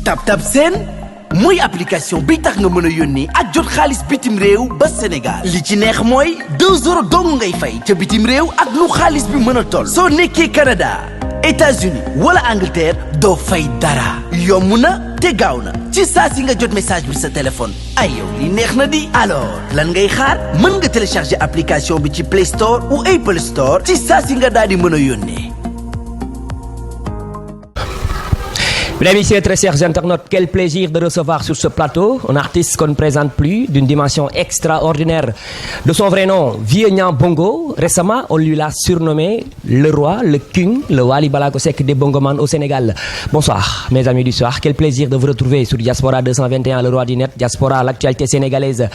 TapTap Send mooy application bi tax nga mën a yónnee ak jot xaalis bitim réew ba Sénégal li ci neex mooy 2 euros dong ngay fay ca bitim réew ak lu xaalis bi mën a toll. soo nekkee Canada États-Unis wala Angleterre doo fay dara yomb na te gaaw na ci saa si nga jot message bi sa téléphone ay yow li neex na di. alors lan ngay xaar mën nga télécharger application bi ci Play Store ou Apple Store ci saa si nga daal di mën a yónnee. Mesdames et messieurs, très chers internautes, quel plaisir de recevoir sur ce plateau un artiste qu'on ne présente plus, d'une dimension extraordinaire. De son vrai nom, Vieux Niang Bongo. Récemment, on lui l'a surnommé le roi, le king, le Wally Ballago Seck des bongoman au Sénégal. Bonsoir, mes amis du soir. Quel plaisir de vous retrouver sur Diaspora 221, le roi du net, Diaspora, l'actualité sénégalaise.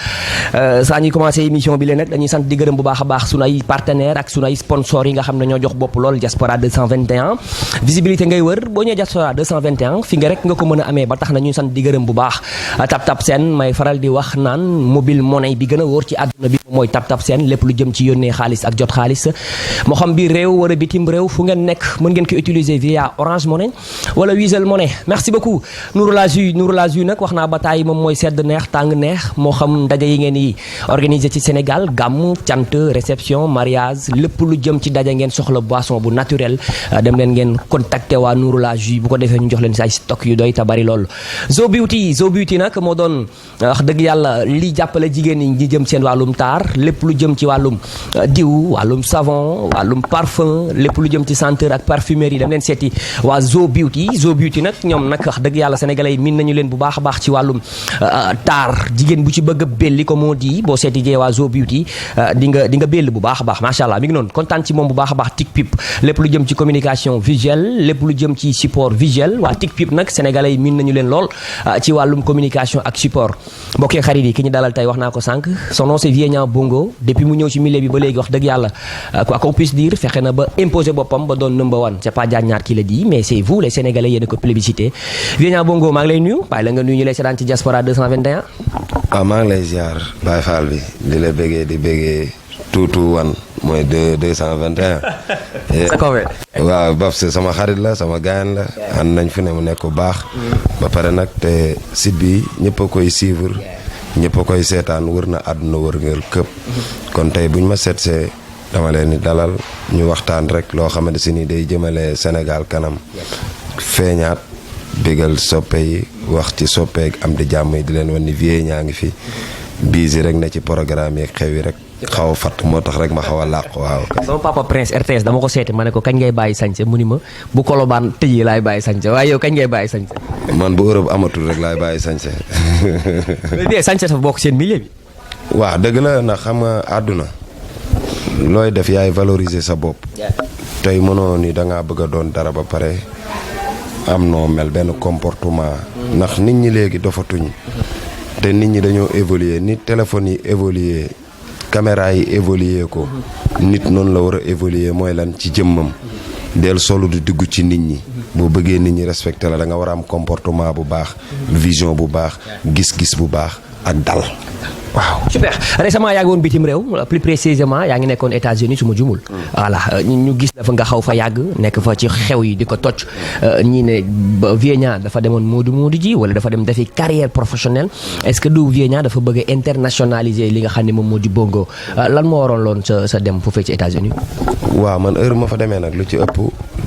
saa ñuy commencé émission bi leen nag dañuy sant di gërëm bu baax a baax sunu ay partenaires ak sunu ay sponsors yi nga xam ne ñoo jox bopp lool Diaspora 221. visibilité ngay wër boo ñëwee Diaspora 221. fi nga rek nga ko mën a amee ba tax na ñuy sant di gërëm bu baax TapTap Send may faral di wax naan mobile money bi gën a wóor ci àdduna bi mooy TapTap Send lépp lu jëm ci yónnee xaalis ak jot xaalis moo xam biir réew wala bitim réew fu ngeen nekk mën ngeen ko utiliser via Orange Money wala Wizall Money. merci beaucoup Nourou la Jus nag wax naa ba taay moom mooy sedd neex tàng neex moo xam ndaje yi ngeen di organiser ci Sénégal gàmm cant réception mariage lépp lu jëm ci daje ngeen soxla boisson bu naturel dem leen ngeen contacter waa Nourou la Jus bu ko defee ñu jox leen ay stock yu doy ta bari lool. Zo Beauty nag moo doon wax dëgg yàlla li jàppale jigéen ñi ñi jëm seen wàllum taar lépp lu jëm ci wàllum diw wàllum savon wàllum parfum lépp lu jëm ci senteur ak parfumerie dem leen seeti waa Zo Beauty nag ñoom nag wax dëgg yàlla sénégalais yi min nañu leen bu baax a baax ci wàllum taar jigéen bu ci bëgg a belli comme on dit boo seeti jee waa Zo Beauty di nga belli bu baax a baax macha allah mi ngi noonu kontaan ci moom bu baax a baax TikPip lépp lu jëm ci communication visuelle lépp lu jëm ci support visuel waa TikPip nag sénégalais yi miin nañu leen lool ci wàllum communication ak support mbokk yi xarit yi ki ñu dalal tey wax naa ko sànq son nom c'est Vieux Niang Bongo depuis mu ñëw ci milieu bi ba léegi wax dëgg yàlla quoi qu'on puisse dire fexe na ba imposer boppam ba doon number one c'est pas Diagne Niar qui le dit mais c'est vous les sénégalais yéen a ko plébiscité Vieux Niang Bongo maa ngi lay nuyu bàyyi la nga nuyu ñu lay seetaan ci Diaspora 221. waaw maa ngi lay ziar Baye Fall bi di la bëggee tuutu wan mooy 221. sa kawe. waaw Babs sama xarit la sama gaayan la ànd nañ fi ne mu nekk bu baax. ba pare nag te site bi ñëpp a koy suivre ñëpp a koy seetaan wër na àdduna wërngël këpp. kon tey buñ ma seetsee dama leen di dalal ñu waxtaan rek loo xamante si ni day jëmale Sénégal kanam feeñaat bégal soppe yi wax ci soppeek am di jàmm yi di leen wan ni Vieux ñaa ngi fi biisi rek na ci programme yi xew yi rek. xaw a fatt moo tax rek ma xaw a làq waaw. sama papa Prince RTS dama ko seeti ma ne ko kañ ngay bàyyi sañse mu ni ma bu Colobane tëjee laay bàyyi sañse waaye yow kañ ngay bàyyi sañse. man bu Europe amatul rek laay bàyyi sañse. mais bien sañse dafa bokk seen milieu bi. waaw dëgg la ndax xam nga àdduna looy def yaay valoriser sa bopp. tey mënoo ni da ngaa bëgg a doon dara ba pare am noo mel benn comportement. ndax nit ñi léegi dofatuñ te nit ñi dañoo évoluer ni téléphone yi évoluer caméra yi évoluer ko nit noonu la war a évoluer mooy lan ci jëmmam del solo di dugg ci nit ñi boo bëggee nit ñi respecté la da nga war a am comportement bu baax vision bu baax gis-gis bu baax ak dal waaw. super récemment yaa ngi woon bitim réew plus précisément yaa ngi nekkoon États-Unis su ma jumul. voilà ñu gis dafa nga xaw fa yàgg nekk fa ci xew yi di ko toj ñii ne Vieux Niang dafa demoon Moodu ji wala dafa dem defi carrière professionnelle est-ce que du Vieux Niang dafa bëgg a internationaliser li nga xam ne moom moo di bongo lan moo waroon loon sa dem foofee ci États-Unis. waaw man heure ma fa demee nag lu ci ëpp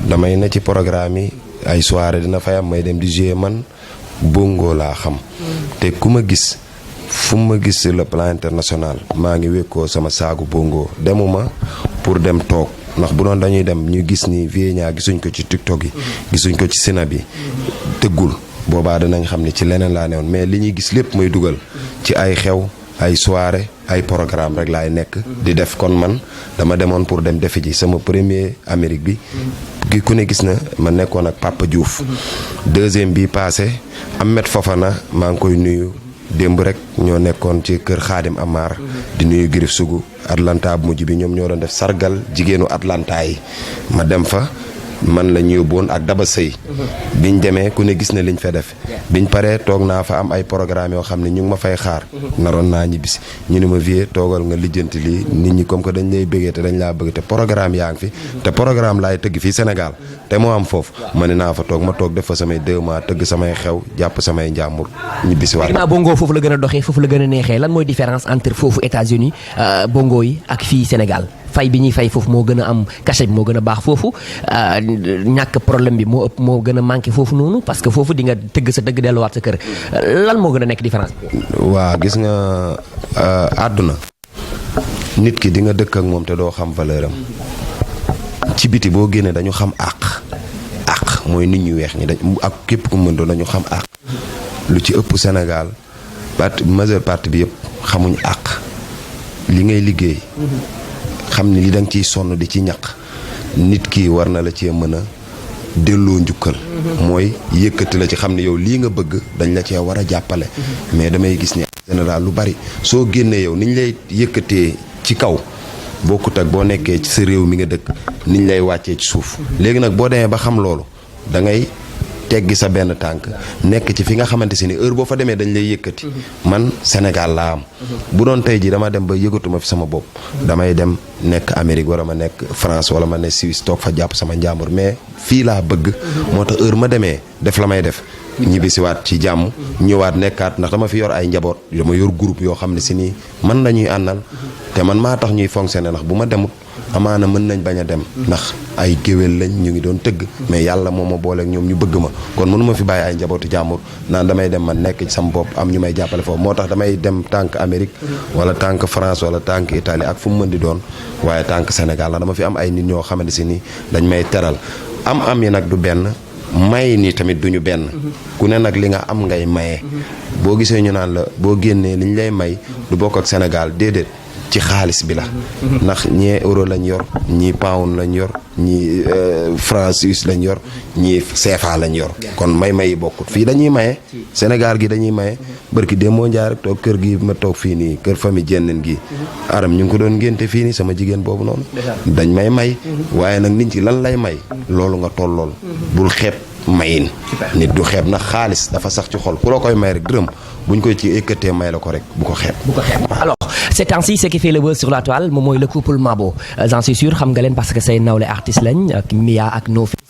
damay ne ci programme yi ay soirée dina fay am may dem di jouer man bongo laa xam te ku ma gis. fu ma gis sur le plan international maa ngi wékkoo sama saagu bongo demuma pour dem toog ndax bu doon dañuy dem ñu gis ni Vieux Niang gisuñ ko ci TikTok yi gisuñ ko ci Snap bi tëggul boobaa danañ xam ne ci leneen laa newoon mais li ñuy gis lépp may dugal ci ay xew ay soirée ay programme rek laay nekk di def kon man dama demoon pour dem defi ji sama premier Amérique bi ku ne gis na ma nekkoon ak Papa Diouf deuxième bi passé Ahmed Fofana maa ngi koy nuyu démb rek ñoo nekkoon ci kër Xaadim Amar di nuyu Girif Sugu Atlanta bu mujj bi ñoom ñoo doon def sargal jigéenu Atlanta yi ma dem fa man la ñu yóbboon ak Daba Sëy biñ demee ku ne gis na liñ fa def biñ paree toog naa fa am ay programme yoo xam ne ñu ngi ma fay xaar naroon naa ñibbisi ñu ne ma vie toogal nga lijjanti lii nit ñi comme que dañ lay bëggee te dañ laa bëgg te programme yaa ngi fi te programme laay tëgg fii Sénégal te moo am foofu ma ne naa fa toog ma toog def fa samay 2 mois tëgg samay xew jàpp samay njàmbur ñibbisi waat. bongo foofu la gën a doxee foofu la gën a neexee lan mooy différence entre foofu États-Unis bongo yi ak fii Sénégal fay bi ñuy fay foofu moo gën a am cachet bi moo gën a baax foofu ñàkk problème bi moo ëpp moo gën a manqué foofu noonu parce que foofu di nga tëgg sa dëgg delluwaat sa kër lan moo gën a nekk différence bi. waa gis nga àdduna nit ki di nga dëkk ak moom te doo xam valeur am ci biti boo génnee dañu xam àq mooy nit ñu weex ñi dañ ak képp ku mën doon dañu xam àq lu ci ëpp Sénégal majeure partie bi yëpp xamuñ àq li ngay liggéey xam ni li da nga ciy sonn di ci ñaq nit ki war na la cee mën a delloo njukkal mooy yëkkati la ci xam ne yow lii nga bëgg dañ la cee war a jàppale mais damay gis ni en général lu bari soo génnee yow niñ lay yëkkatee ci kaw bokkut ak boo nekkee ci sa réew mi nga dëkk niñ lay wàccee ci suuf léegi nag boo demee ba xam loolu da ngay teggi sa benn tànk nekk ci fi nga xamante si ni heure boo fa demee dañ lay yëkkati man Sénégal laa am bu doon tey ji dama dem ba yëgatuma fi sama bopp damay dem nekk Amérique wala ma nekk France wala ma ne Suisse toog fa jàpp sama njàmbur mais fii laa bëgg moo tax heure ma demee def la may def ñibbisiwaat ci jàmm ñëwaat nekkaat ndax dama fi yor ay njaboot dama yor groupe yoo xam ne si nii man la ñuy àndal te man maa tax ñuy fonctionner ndax bu ma demut amaana mën nañ bañ a dem ndax ay géwél lañ ñu ngi doon tëgg mais yàlla moo ma booleeg ñoom ñu bëgg ma kon mënu ma fi bàyyi ay njabootu jàmbur naan damay dem man nekk ci sama bopp am ñu may jàppale foofu moo tax damay dem tànk Amérique wala tànk France wala tànk Italie ak fu mu mën di doon waaye tànk Sénégal la dama fi am ay nit ñoo xamante si ni dañ may teral am yi nag du benn may ni tamit duñu benn ku ne nag li nga am ngay maye boo gisee ñu naan la boo génnee li ñu lay may du bokk ak Sénégal déedéet ci xaalis bi la ndax ñee euro lañ yor ñii pound lañ yor ñii franc suisse lañ yor ñii CFA lañ yor kon may yi bokkut fii dañuy maye Sénégal gi dañuy maye barki dee moo njaay rek toog kër gi ma toog fii nii kër famille jenneen gi aram ñu ngi ko doon ngénte fii nii sama jigéen boobu noonu dañ may waaye nag nit ci lan lay may loolu nga tollool bul xeeb mayin nit du xeeb ndax xaalis dafa sax ci xol ku la koy may rek dërëm buñ koy ci ékkatee may la ko rek bu ko xeeb alors ces temps-ci ce qui fait le buzz sur la toile moom mooy le couple Mabo j'en suis sûr xam nga leen parce que say nawle artiste lañ ak Mia ak No Face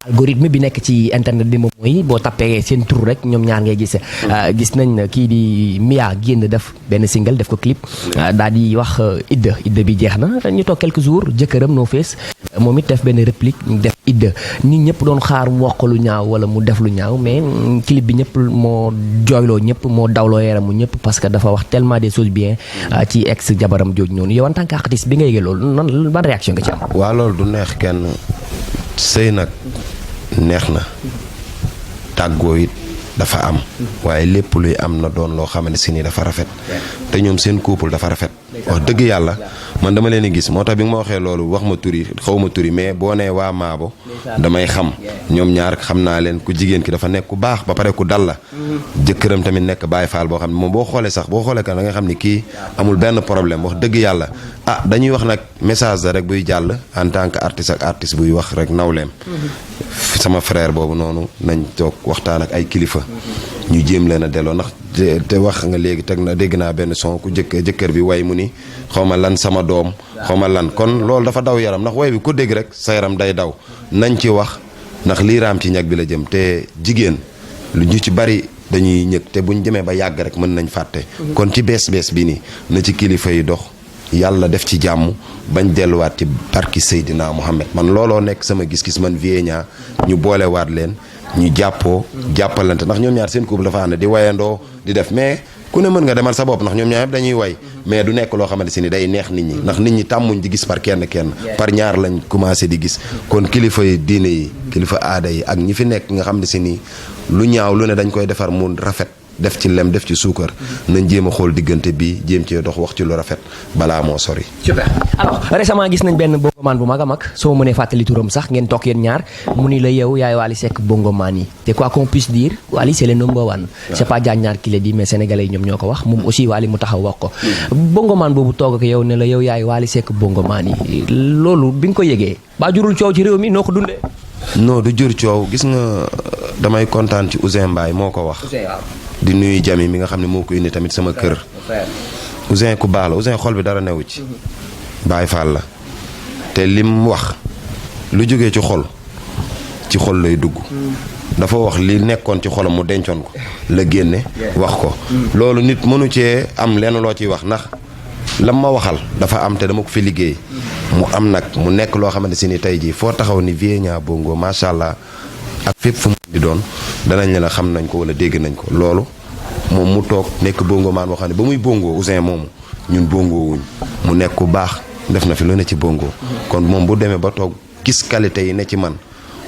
algorithme bi nekk ci internet bi moom mooy boo tappee seen tur rek ñoom ñaar ngay gis nañ kii di Mia génn def benn single def ko clip daal di wax idda bi jeex na ñu toog quelques jours jëkkëram No Face moom it def benn réplique def idda nit ñëpp doon xaar mu wax ko lu ñaaw wala mu def lu ñaaw mais clip bi ñëpp moo jooyloo ñëpp moo dawloo yaramu ñëpp parce que dafa wax tellement des choses bien ci ex jabaram jooju noonu yow en tant qu'artiste bi nga yëgee loolu nan ban réaction nga ci am. waa loolu du neex kenn sëy nag neex na tàggoo it dafa am waaye lépp luy am na doon loo xamante si ni dafa rafet te ñoom seen couple dafa rafet wax dëgg yàlla man dama leen gis moo tax bi nga ma waxee loolu wax ma turi xaw ma turi mais boo nee waa Mabo damay xam ñoom ñaar xam naa leen ku jigéen ki dafa nekk ku baax ba pare ku dal la jëkkëram tamit nekk Baay Faal boo xam ne moom boo xoolee kan da nga xam ni kii amul benn problème wax dëgg yàlla dañuy wax nag message la rek buy jàll en tant que artiste ak artiste buy wax rek nawleem sama frère boobu noonu nañ toog waxtaan ak ay kilifa ñu jéem leen a delloo ndax te wax nga léegi teg na dégg naa benn son ku jëkkër bi way mu ni xaw ma lan sama doom xaw ma lan kon loolu dafa daw yaram ndax way bi ku dégg rek sa yaram day daw nañ ci wax ndax lii raam ci ñag bi la jëm te jigéen lu ñu ci bari dañuy ñëg te buñ demee ba yàgg rek mën nañ fàtte kon ci bees bi nii na ci kilifa yi dox yàlla def ci jàmm bañ delluwaat ci barki Seydina Mohamed man looloo nekk sama gis-gis man Vienya ñu boolewaat leen ñu jàppalante ndax ñoom ñaar seen couple dafa ànd di wayandoo di def mais ku ne mën nga demal sa bopp ndax ñoom ñaar dañuy way mais du nekk loo xamante si ni day neex nit ñi ndax nit ñi tàmmuñ di gis par kenn par ñaar lañ commencé di gis kon kilifa yi diine yi kilifa aada yi ak ñi fi nekk nga xam ne si ni lu ñaaw lu ne dañ koy defar mu rafet def ci lem def ci suukar nañ jéem a xool diggante bi jéem cee dox wax ci lu rafet balaa moo sori. super alors récemment gis nañ benn bongoman bu mag a mag soo mënee fàttali turam sax ngeen toog yéen ñaar mu ni la yow yaay Wally Seck bongoman yi te quoi qu'on puisse dire Wally c'est le number one. c'est pas Diagne Ñaar qui le dit mais sénégalais yi ñoom ñoo ko wax moom aussi Wally mu taxaw wax ko. bongoman boobu toog ak yow ne la yow yaay Wally Seck bongoman yi loolu bi nga ko yëgee ba jurul coow ci réew mi noo ko dundee. non du jur coow gis nga damay kontaan ci Ouzin Mbaye moo ko wax. di nuyu Jami mi nga xam ne moo ko indi tamit sama kër. Ouzin ku baax la Ouzin xol bi dara newu ci. Baye Fall la te lim wax lu jógee ci xol lay dugg. dafa wax li nekkoon ci xolam mu dencoon ko la génne wax ko. loolu nit mënu cee am lenn loo ciy wax ndax lam ma waxal dafa am te dama ko fi liggéey. mu am nag mu nekk loo xamante si ni tey jii foo taxaw ni Vieux Bongo macha allah ak fépp fu mu di doon danañ ne la xam nañ ko wala dégg nañ ko loolu moom mu toog nekk bongo maan boo xam ne ba muy bongo Ouzin moomu ñun bongo wuñ mu nekk ku baax def na fi lu ne ci bongo. kon moom bu demee ba toog gis qualité yi ne ci man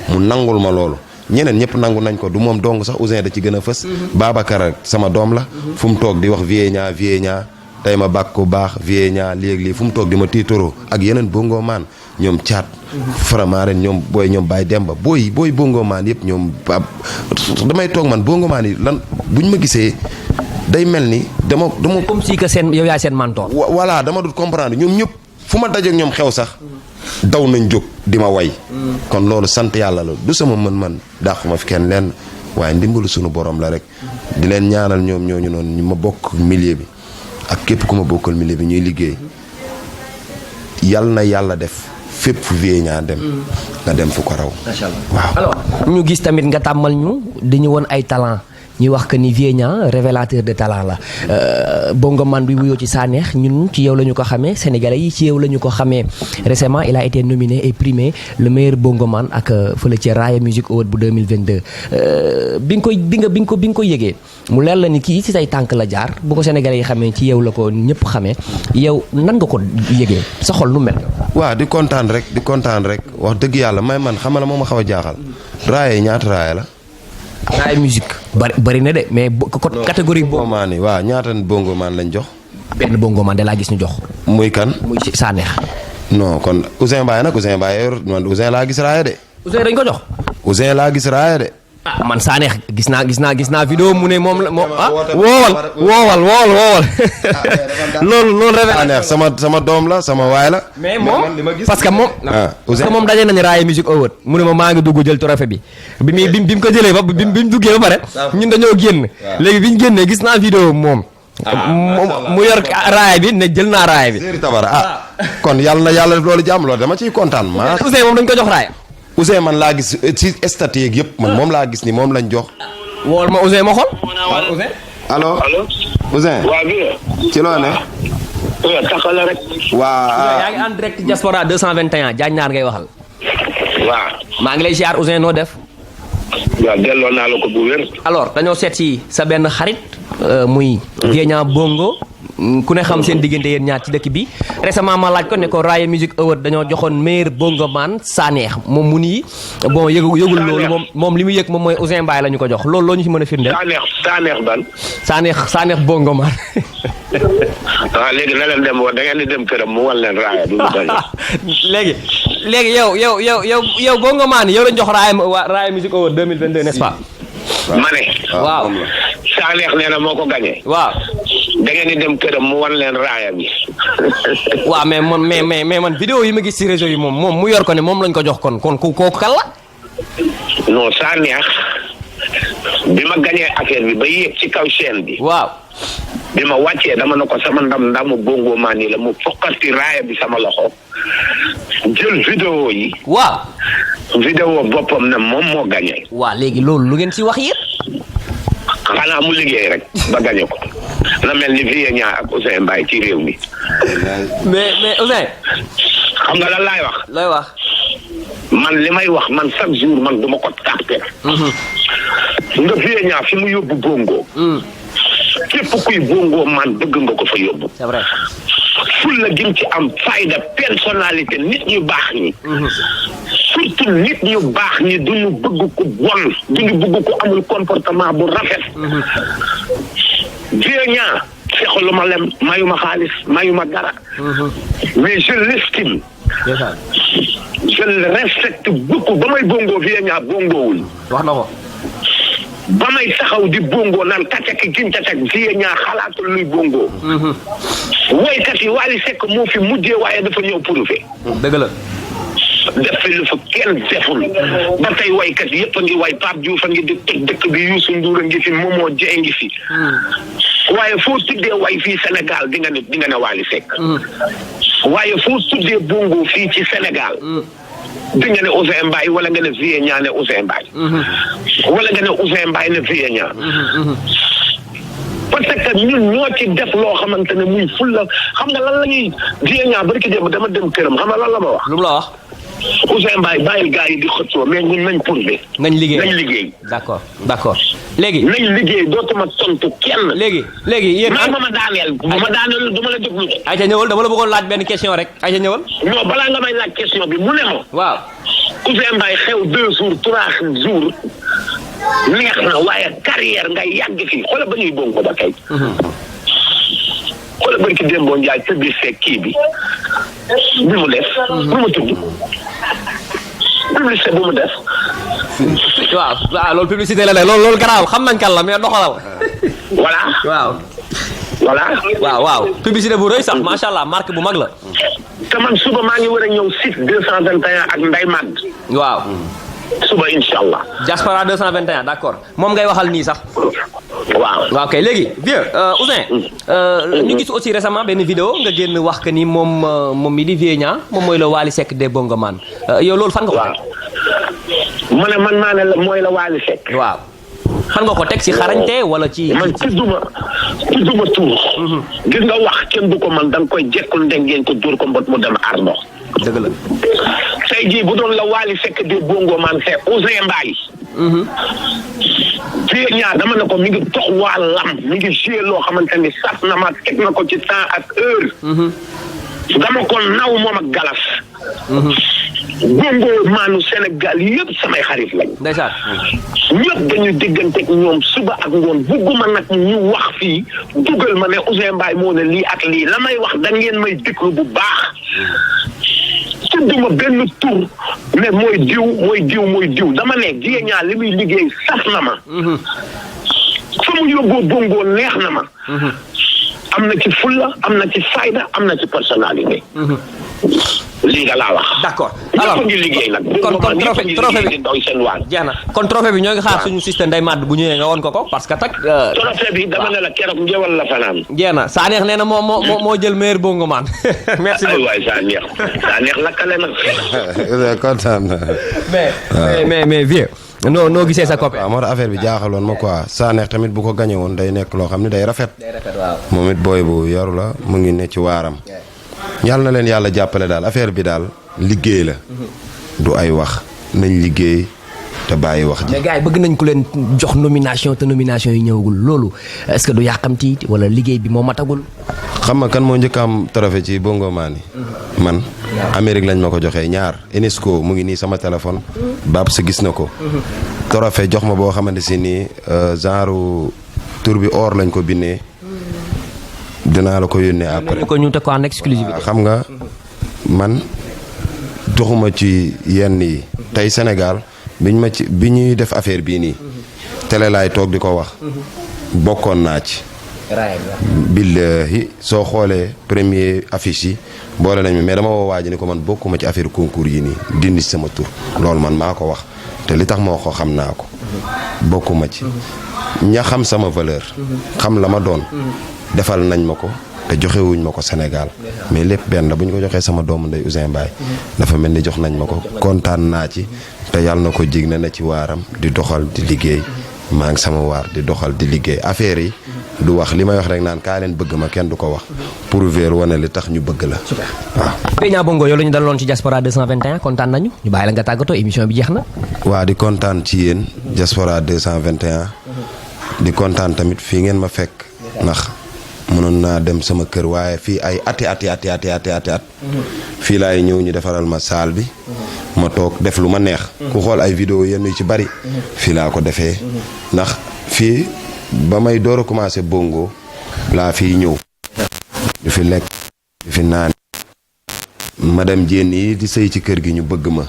mu nangul ma loolu ñeneen ñëpp nangu nañ ko du moom dong sax Ouzin da ci gën a fës. Babacar ak sama doom la. fu mu toog di wax Vieux tey ma bàkk ko baax Vieux léegi lii fu mu toog di ma tiitoroo ak yeneen bongo maan ñoom caat. vraiment ren ñoom booy ñoom Baye Demba booy bongo maan yëpp ñoom damay toog man bongo maan yi lan buñ ma gisee day mel ni dama. comme si que seen yow yaay seen mentor. voilà dama dul comprendre ñoom ñëpp fu ma dajeek ñoom xew sax daw nañ jóg di ma way. kon loolu sant yàlla la du sama mën-mën dàquma fi kenn lenn waaye ndimbalu sunu borom la rek di leen ñaanal ñoom ñooñu noonu ñu ma bokk milieu bi ak képp ku ma bokkal milieu bi ñuy liggéey yal na yàlla def. fépp fu Vieux dem nga dem fu ko raw. macha allah waaw. alors ñu gis tamit nga tàmmal ñu dañu woon ay talent ñuy wax que ni Vieux révélateur de talent la bongo man bi wuyoo ci Sanekh ñun ci yow la ñu ko xamee sénégalais yi ci yow la ñu ko xamee récemment il a été nominé et primé le meilleur bongo man ak fële ci Raaya Music Award bu 2022 bi nga ko yëgee mu leer la ni kii ci say tànk la jaar bu ko sénégalais yi xamee ci yow la ko ñëpp xamee yow nan nga ko yëgee sa xol nu mel. waaw di kontaan rek wax dëgg yàlla may man xam la moo ma xaw a jaaxal raaya yi ñaata raaya la. raaya musique bari na de mais catégorie bongo maan yi waaw ñaata bongo maan lañ jox. benn bongo maan de laa gis ñu jox. muy kan. muy Sanekh. non kon Ouzin Mbaye man Ouzin laa gis raaya de. Ouzin dañ ko jox. Ouzin laa gis raaya de. ah man Sanekh gis naa vidéo mu ne moom la moom woowal loolu Sanekh sama doom la sama waay la. mais moom parce que moom daje nañu Raaya Music Award mu ne ma maa ngi dugg jël trophée bi bi mu ko jëlee ba bi mu duggee ba pare ñun dañoo génn léegi bi ñu génnee gis naa vidéo moom mu yor raaya bi ne jël naa raaya bi Séeri Tabara kon yàlla def loolu jàmm loolu dama ciy kontaan ma Ouzin moom dañ ko jox raaya Ouzin man laa gis ci statut yeeg yëpp man moom laa gis ni moom lañ jox. wool ma Ouzin ma xool. Ouzin. allo. Ouzin. waa bi. ci loo ne. taxal la rek. waa. yaa ngi en direct Diaspora 221 Diagne Naar ngay waxal. waaw. maa ngi lay ziar Ouzin noo def. waaw delloo naa la ko bu wér. alors dañoo seet si sa benn xarit muy Vieux Bongo ku ne xam seen diggante yéen ñaar ci dëkk bi récemment ma laaj ko ne ko Raaya Music Award dañoo joxoon meilleur bongo man Sanekh moom mu nii bon yëgul loolu moom li mu yëg moom mooy Ouzin Mbaye la ñu ko jox loolu loo ñu ci mën a firndeel. Sanekh ban. Sanekh bongo man. waaw léegi na leen dem da ngeen di dem këram mu wan leen raaya bi mu doon. léegi yow bongo man yow lañ jox Raaya Music Award 2022 n'est-ce pas. ma ne. waaw Sanekh nee na moo ko gagné. waaw. da ngeen di dem këram mu wan leen raaya bi. waaw mais man vidéo yi ma gis ci réseau yi moom mu yor ko ne moom lañ ko jox kon kooku kan la. non Sanekh bi ma gagné affaire bi ba yéeg ci kaw chaîne bi. waaw. bi ma wàccee dama ne ko sama ndamu bongo maan yi la mu fokkati raaya bi sama loxo jël vidéo yi. waaw. vidéo boppam ne moom moo gagné. waaw léegi loolu lu ngeen ci wax yéen. xanaa mu liggéey rek ba gagné ko na mel ni Vieux ak Ouzin Mbaye ci réew mi. mais Ouzin. xam nga lan laay wax. looy wax. man li may wax man chaque jour man duma ko tàppe. nga Vieux fi mu yóbbu bongo. képp kuy bongo man bëgg nga ko fa yóbbu. c'est vrai. ful la gim ci am fayda personnalité nit ñu baax ñi. surtout nit ñu baax ñi duñu bëgg ko bon duñu bëgg ko amul comportement bu rafet. Vieux fexaluma lem mayuma xaalis mayuma dara. mais je l'estime. je le respecte beaucoup ba may bongo Vieux bongowul. wax na ko. ba may taxaw di bongo naan kacak gin cacak Vieux xalaatul luy bongo. woykat yi Wally Seck moo fi mujjee waaye dafa ñëw prouvé. dëgg la. def fi lu fa kenn deful ba tey waykat yëpp a ngi way Pape Diouf a ngi di toj dëkk bi Youssou Ndour a ngi fi Momo Dieng ngi fi waaye foo tuddee way fii Sénégal di nga ne Wally Seck waaye foo tuddee bongo fii ci Sénégal di nga ne Ouzin Mbaye wala nga ne Vieux Niang ne Ouzin Mbaye wala nga ne Ouzin Mbaye ne Vieux Niang parce que ñun ñoo ci def loo xamante ne muy fulla xam nga lan la ñuy Vieux Niang barki démb dama dem këram xam nga lan la ma wax. lu mu la wax. Ouzin Mbaye bàyyil gars yi di xëccoo mais ñun nañ prouvé. nañ liggéey nañ liggéey. d'accord léegi. nañ liggéey dootuma tontu kenn. léegi yéen. ma daaneel bu ma daaneel du ma la déglu. ayca ñëwal dama la bëggoon laaj benn question rek ayca ñëwal. non balaa nga may laaj question bi mu ne ma. waaw. Ouzin Mbaye xew 2 jours 3 jours neex na waaye carrière ngay yàgg fii xoolal ba ñuy bongo ba tey. xoolal barki Dembo Ndiaye tëbbi fekk kii bi mu def. nu mu tudd. publicité bu mu def. waaw loolu publicité la de loolu garaaw xam nañ kan la mais doxalal. waaw publicité bu rëy sax macha allah marque bu mag la. te man suba maa ngi war a ñëw site 221 ak Ndeye Mad. waaw. suba incha allah. Diaspora 221 d'accord moom ngay waxal nii sax. waaw ok léegi vieux Ouzin. ñu gis aussi récemment benn vidéo nga génn wax que ni moom mi di Vieux Niang moom mooy la Wally Seck des bongoman yow loolu fan nga ko. waaw ma ne man maa ne la mooy la Wally Seck. waaw fan nga ko teg ci xarañte wala ci. man tudduma tuur. gis nga wax kenn du ko man da nga koy jekkul ndengeen ko dóor ko mbot mu dem ardo. dëgg la. tey jii bu doon la Wally Seck des bongoman c'est Ouzin Mbaye. Vieux Niang dama ne ko mi ngi dox waa lam mi ngi joué loo xamante ni saf na ma teg na ko ci temps ak heure. dama ko naw moom ak galas. bongo maanu Sénégal yëpp samay xarit lañ. ndeysaan. ñëpp dañuy digganteeg ñoom suba ak ngoon bugguma nag ñu wax fii dugal ma ne Ouzin Mbaye moo ne lii ak lii la may wax da ngeen may déglu bu baax. tudduma benn tur ne mooy diw dama ne Vieux Niang li muy liggéey saf na ma. fa mu yóbboo bongo neex na ma. am na ci fulla am na ci fayda am na ci personnalité. lii nga laa wax. d'accord alors ñëpp ngi liggéey nag. kon trophée bi jeex na kon trophée bi ñoo ngi xaar suñu système Ndeye Mad bu ñëwee nga woon ko parce que tak. trophée bi dama ne la keroog njëwal la fanaan. jeex na saa neex nee na moo jël meilleur bongoman. merci beaucoup waay saa neex lakkale na. kontaan na. mais vieux. noo gisee sa copain. waaw moo tax affaire bi jaaxaloon ma quoi saa neex tamit bu ko gañe woon day nekk loo xam ne day rafet. waaw. moom it booy bu yaru la mu ngi ne ci waaram. yàlla na leen yàlla jàppale daal affaire bi daal liggéey la. du ay wax nañ liggéey te bàyyi wax ji. mais gars yi bëgg nañ ko leen jox nomination te nomination yi ñëwagul loolu est-ce que du yàqamti wala liggéey bi moo matagul. xam nga kan moo njëkk am trophée ci bongoman yi man Amérique lañ ma ko joxee ñaar UNESCO mu ngi nii sama téléphone. Babs gis na ko. trophée jox ma boo xamante si nii genre tur bi or lañ ko bindee. dinaa la ko yónnee après ko ñu teg ko en exclusivité. xam nga man doxuma ci yenn yi tey Sénégal bi ñuy def affaire bii nii télé laay toog di ko wax bokkoon naa ci. billahi soo xoolee premier affiche yi boole nañ mais dama woo waaji ni ko man bokkuma ci affaire concours yi nii dindi sama tur loolu man maa ko wax te li tax moo ko xam naa ko bokkuma ci ña xam sama valeur xam la ma doon defal nañ ma ko te joxewuñ ma ko Sénégal mais lépp benn la bu ñu ko joxee sama doomu ndey Ouzin Mbaye dafa mel ni jox nañ ma ko kontaan naa ci te yàlla na ko jig na ci waaram di doxal di liggéey maa ngi sama waar di doxal di liggéey affaire yi du wax li may wax rek naan kaa leen bëgg ma kenn du ko wax pour ver wane li tax ñu bëgg la waaw. Vieux Niang bongo yow la ñu daloon ci Diaspora 221 kontaan nañu ñu bàyyi la nga tàggatoo émission bi jeex na. waa di kontaan ci yéen Diaspora 221 di kontaan tamit fii ngeen ma fekk ndax mënoon naa dem sama kër waaye fii ay ati fii laay ñëw ñu defaral ma saal bi ma toog def lu ma neex ku xool ay vidéo yenn yu ci bari fii laa ko defee ndax fii ba may door a commencé bongo laa fii ñëw di fi lekk di fi naan madame Diène yi di sëy ci kër gi ñu bëgg ma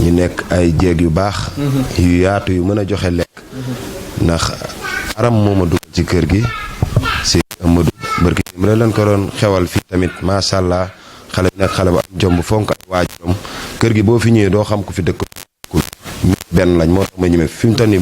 ñu nekk ay jéeg yu baax yu yaatu yu mën a joxe lekk ndax aram moo ma dugal ci kër gi si Amadou barki mu leen ko doon xewal fii tamit macha allah xale bi nag xale bu am jom bu fonk ay waajuram kër gi boo fi ñëwee doo xam ku fi dëkk benn lañ moo tax ma ñëwee fi mu toll nii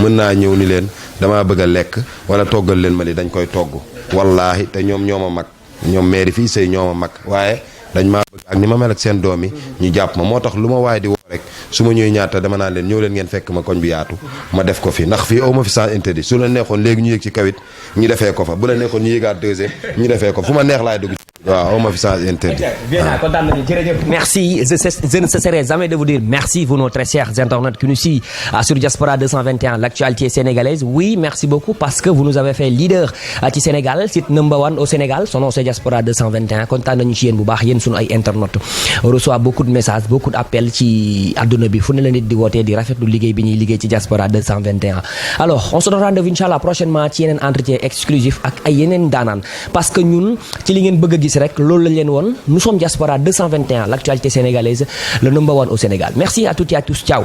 mën naa ñëw ni leen damaa bëgg a lekk wala toggal leen ma li dañ koy togg wallaahi te ñoom ñoo ma mag ñoom maire fii sëy ñoo ma mag waaye dañ maa bëgg ak ni ma mel ak seen doom yi ñu jàpp ma moo tax lu ma waaye di woo rek su ma ñëwee ñaata dama naan leen ñëw leen ngeen fekk ma koñ bi yaatu ma def ko fi ndax fii aw ma fi sens interdit su la neexoon léegi ñu yëg ci kawit ñu defee ko fa bu la neexoon ñu yëgaat deuxième ñu defee ko fu ma neex laay dugg waaw aw ma fi sens interdit. Merci, je ne cesserai jamais de vous dire merci, vous nos très chers internautes qui nous suivent sur Diaspora 221, l'actualité sénégalaise. Oui, merci beaucoup parce que vous nous avez fait leader ci Sénégal, site number 1 au Sénégal, son nom c'est Diaspora 221. kontaan nañu ci yéen bu baax yéen sunu ay internautes. On reçoit beaucoup de messages, beaucoup d'appels ci àdduna bi fu ne la nit di wootee di rafetlu liggéey bi ñuy liggéey ci Diaspora 221. Alors, on se donne rendez-vous inchallah prochainement ci yeneen entretien exclusif ak ay yeneen daanaan parce que ñun ci li ngeen bëgg a gis rek loolu lañ leen woon. Nous sommes Diaspora 221, l'actualité sénégalaise, le number 1 au Sénégal. Merci à toutes et à tous. Ciao.